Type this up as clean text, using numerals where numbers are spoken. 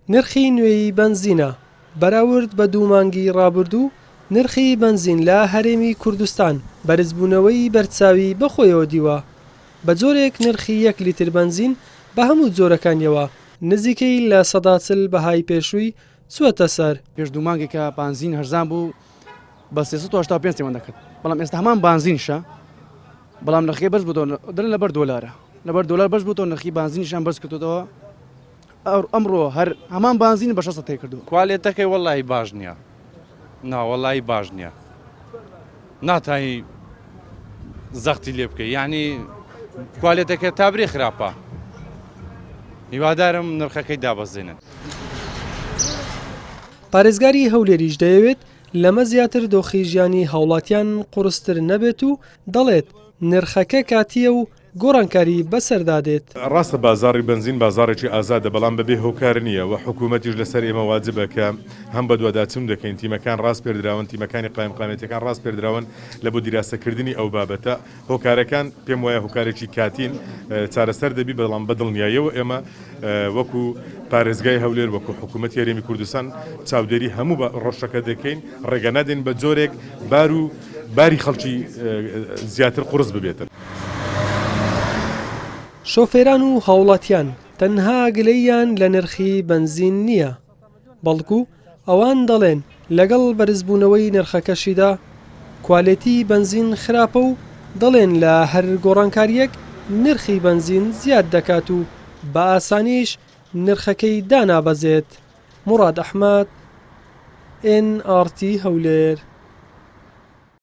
نرخی نوێی بەنزینە، بەراورد بە دوو مانگی ڕابردوو، نرخی بەنزین لە هەرێمی کوردستان بەرزبوونەوەی بەرچاوی بەخۆیەوە دیوە، بەجۆرێک نرخی یەک لیتر بەنزین بە هەموو جۆرەکانیەوە نزیکەی 40% بەهای پێشووی چووەتە سەر. پێش دوو مانگێکە بانزین هەرزان بوو بە 385 تێمان دەکرد بەڵام ئێستا هەمان بانزینشە بەڵام نرخەکەی بەرز بووتەوە دەڵێن لەبەر دۆلارە لەبەر دۆلار بەرز بووتەوە نرخی بانزینیشیان بەرز کردووەتەوە ئەمڕۆ هەر هەمان بانزین بە 600 تێ کردووە. کوالێتەکەی وەڵاهی باش نیە نا وەڵاهی باش نیە ناتانی زەختی لێ بکەی یعنی کوالێتەکە تابرێ خراپە هیوادارم نرخەکەی دابەزێنن. پارێزگاری هەولێریش دەیەوێت لەمە زیاتر دۆخی ژیانی هاوڵاتیان قورستر نەبێت و دەڵێت، نرخەکە کاتییە و گۆڕانکاری بەسەردا دێت. ڕاستە بازاڕی بەنزین بازاڕێکی ئازادە، بەڵام بەبێ هۆکار نییە و حکوومەتیش لەسەر ئێمە واجبە کە هەم بەدواداچوون دەکەین، تیمەکان ڕاسپێردراون، تیمەکانی قایمقامیەتەکان ڕاسپێردراون لە بۆ دیراسەکردنی ئەو بابەتە. هۆکارەکان پێم وایە هۆکارێکی کاتین، چارەسەر دەبی، بەڵام بە دڵنیاییەوە ئێمە وەکو پارێزگای هەولێر، وەکو حکوومەتی هەرێمی کوردستان چاودێری هەموو ڕەوشەکە دەکەین، ڕێگە نادەین بە جۆرێک بار و باری خەڵکی زیاتر قورس ببێتن. شۆفێران و هاوڵاتیان تەنها گلەییان لە نرخی بەنزین نییە، بەڵکو ئەوان دەڵێن لەگەڵ بەرزبوونەوەی نرخەکەشیدا کوالێتی بەنزین خراپە و دەڵێن لە هەر گۆڕانکارییەک نرخی بەنزین زیاد دەکات و بە ئاسانیش نرخەکەی دانابەزێت. موڕاد ئەحمەد، ئێن ئاڕ تی هەولێر.